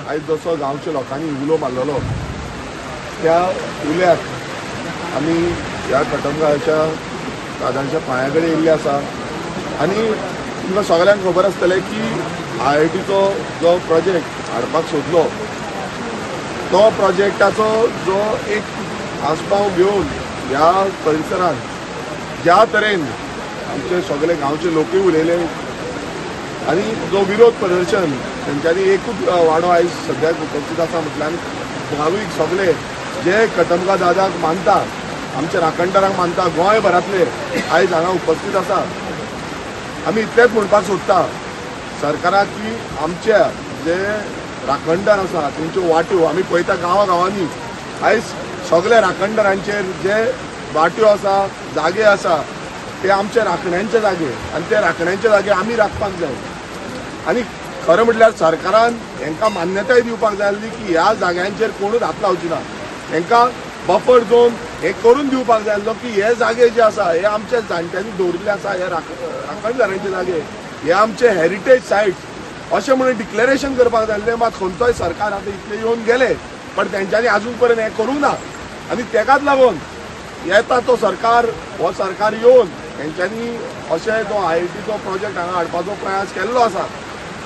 आयज जसो गांवच्या लोकांनी उलो मारलेलो त्या उल्याक आमी ह्या कटमगाळाच्या दादांच्या पांया कडेन येयल्ले आसा. आनी तुमकां सगळ्यांक खबर आसतलें की आयआयटीचो जो प्रोजेक्ट हाडपाक सोदलो तो प्रोजेक्टाचो जो एक आस्पाव घेवन ह्या परिसरांत ज्या तरेन आमचे सगळे गांवचे लोकूय उलयले आनी जो विरोध प्रदर्शन तेंच्यांनी एकूच वाडो आयज सद्याक उपस्थित आसा म्हटल्यार भावीक सगळे जे कटमगा दादाक मानता, आमच्या राखणदारांक मानता, गोंयभरांतले आयज हांगा उपस्थित आसा. आमी इतलेंच म्हणपाक सोदता सरकाराक की आमच्या जे राखणदार आसा तेंच्यो वाट्यो आमी पळयता गांवा गांवांनी आयज सगल्या राखणदारांचेर जे वाट्यो आसा, जागे आसा ते आमच्या राखण्यांचे जागे आनी ते राखण्यांचे जागे आमी राखपाक जाय. आनी खरें म्हटल्यार सरकारान हेंकां मान्यताय दिवपाक जाय आसली की ह्या जाग्यांचेर कोणूच हात लावची ना. हेंकां बफर झोन हे करून दिवपाक जाय आसलो की हे जागे जे आसा हे आमच्या जाणट्यांनी दवरिल्ले आसा, हे राखणदारांचे जागे, हे आमचे हेरिटेज सायट्स अशें म्हणून डिक्लेरेशन करपाक जाय आसलें. मात खंयचोय सरकार आतां इतले येवन गेले पण तेंच्यांनी आजून पर्यंत हें करूंक ना. आनी तेकाच लागून येता तो सरकार, हो सरकार येवन तेंच्यांनी अशें तो आयआयटीचो प्रोजेक्ट हांगा हाडपाचो प्रयास केल्लो आसा.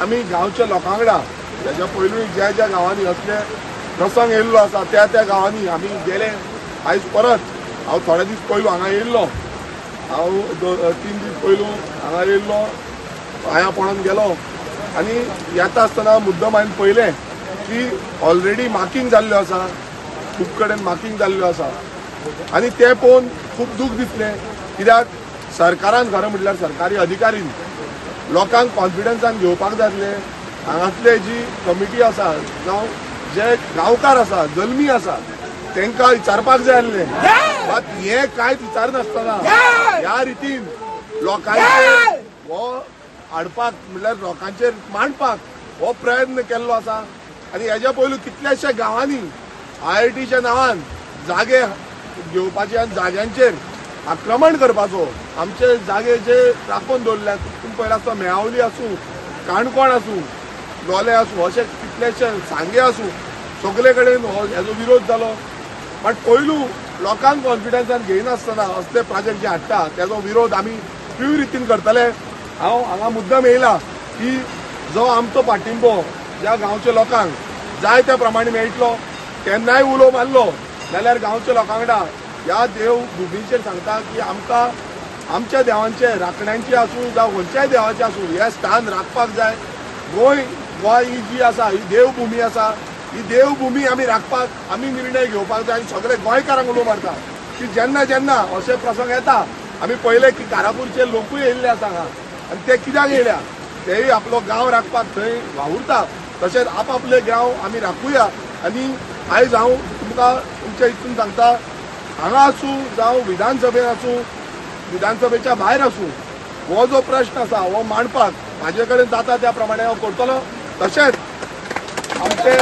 आमी गांवच्या लोकां वांगडा हेज्या पयलूय ज्या ज्या गांवांनी असले प्रसंग येयल्लो आसा त्या त्या गांवांनी आमी गेले. आयज परत हांव थोडे दीस पयलू हांगा येयल्लो, हांव 3 दीस पयलू हांगा येयल्लो, पांयां पडोन गेलो आनी येता आसतना मुद्दम हांवें पळयलें की ऑलरेडी मार्कींग जाल्ल्यो आसा, खूब कडेन मार्कींग जाल्ल्यो आसा आनी तें पळोवन खूब दूख दिसलें. कित्याक सरकारान खरें म्हटल्यार सरकारी अधिकारीन लोकांक कॉन्फिडन्सान घेवपाक जाय आसलें. हांगातले जी कमिटी आसा जावं जे गांवकार आसा, जल्मी आसा, तांकां विचारपाक जाय आसलें. मात हें कांयच विचारनासतना ह्या रितीन लोकांचेर हो हाडपाक म्हटल्यार लोकांचेर मांडपाक हो प्रयत्न केल्लो आसा. आनी हेज्या पयलू कितल्याश्या गांवांनी आयआयटीच्या नांवान जागे घेवपाचे आनी जाग्यांचेर आक्रमण करपाचो, आमचे जागे जे राखून दवरल्यात तुमी पळयला आसता, मेळावली आसूं, काणकोण आसूं, लोले आसूं, अशे कितलेशे सांगे आसूं, सगळे कडेन हो हेजो विरोध जालो. पण पयलू लोकांक कॉन्फिडन्सान घेयनासतना असले प्रोजेक्ट जे हाडटा तेजो विरोध आमी तीव्र रितीन करतले. हांव हांगा मुद्दम येयला की जो आमचो पाठिंबो ज्या गांवच्या लोकांक जाय त्या प्रमाणे मेळटलो, केन्नाय उलो मारलो जाल्यार गांवच्या लोकां वांगडा ह्या देव भुमीचेर सांगता की आमकां आमच्या देवांचे राखण्यांचे आसूं जावं खंयच्याय देवाचें आसूं हें स्थान राखपाक जाय. गोंय गोंय ही जी आसा ही देवभुमी आसा, ही देवभुमी आमी राखपाक आमी निर्णय घेवपाक जाय. आनी सगळे गोंयकारांक उलो मारता की जेन्ना जेन्ना अशे प्रसंग येता आमी पळयले की कारापूरचे लोकूय येयल्ले आसा हांगा आनी ते कित्याक येयल्या, तेय आपलो गांव राखपाक थंय वावुरता. तशेंच आपआपले गांव आमी राखुया. आनी आयज हांव तुमकां तुमच्या हितून सांगता, हांगा आसूं जावं विधानसभेन आसूं, विधानसभेच्या भायर आसूं, हो जो प्रश्न आसा हो मांडपाक म्हाजे कडेन जाता त्या प्रमाणे हांव करतलो. तशेंच आमचे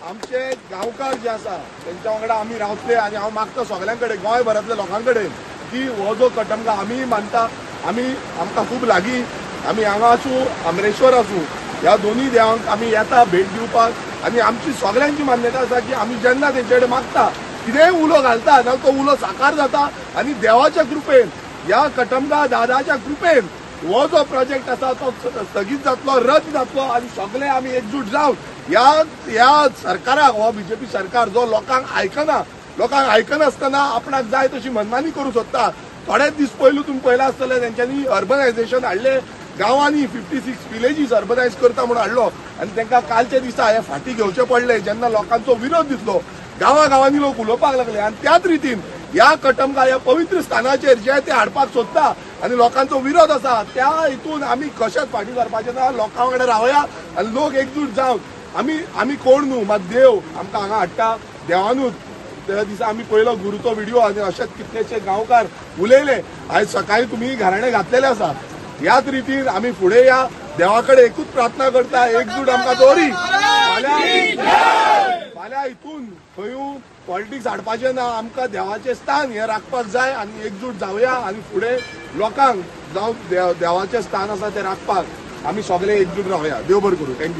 आमचे गांवकार जे आसा तेंच्या वांगडा आमी रावतले. आनी हांव मागता सगळ्यां कडेन, गोंयभरांतल्या लोकां कडेन की हो जो कटमगा आमी मानता, आमी आमकां खूब लागीं, आमी हांगा आसूं आमरेश्वर आसूं, ह्या दोनूय देवांक आमी येता भेट दिवपाक. आनी आमची सगळ्यांची मान्यता आसा की आमी जेन्ना तेंचे कडेन मागता कितेंय उलो घालता जाल्यार तो उलो साकार जाता. आनी देवाच्या कृपेन, ह्या कटमगा दादाच्या कृपेन हो जो प्रोजेक्ट आसा तो स्थगीत जातलो, रद्द जातलो. आनी सगळे आमी एकजूट जावन ह्या ह्या सरकाराक, हो बीजेपी सरकार जो लोकांक आयकना, लोकांक आयकनासतना आपणाक जाय तशी मनमानी करूंक सोदता. थोडेच दीस पयलू तुमी पळयलां आसतलें तेंच्यांनी अर्बनायझेशन हाडलें, गांवांनी 56 विलेजीस अर्बनायज करता म्हणून हाडलो आनी तांकां कालच्या दिसा हे फाटीं घेवचे पडले जेन्ना लोकांचो विरोध दिसलो, गांवा गांवांनी लोक उलोवपाक लागले. आनी त्याच रितीन ह्या कटमगा ह्या पवित्र स्थानाचेर जे ते हाडपाक सोदता आनी लोकांचो विरोध आसा त्या हितून आमी कशेंच फाटीं सरपाचें ना. लोकां वांगडा रावया आनी लोक एकजूट जावन आमी आमी कोण न्हू, मात देव आमकां हांगा हाडटा. देवानूच त्या दिसा आमी पयलो गुरूचो व्हिडिओ आनी अशेच कितलेशे गांवकार उलयले. आयज सकाळी तुमी घराणे घातलेले आसा. ह्याच रितीन आमी फुडें या, देवा कडेन एकूच प्रार्थना करता, एकजूट आमकां दवरी. फाल्यां फाल्यां हितून खंयूय पॉलिटिक्स हाडपाचें ना, आमकां देवाचें स्थान हें राखपाक जाय आनी एकजूट जावया आनी फुडें लोकांक जावं देवाचें स्थान आसा तें राखपाक आमी सगळे एकजूट रावया. देव बरें करूं. Thank you.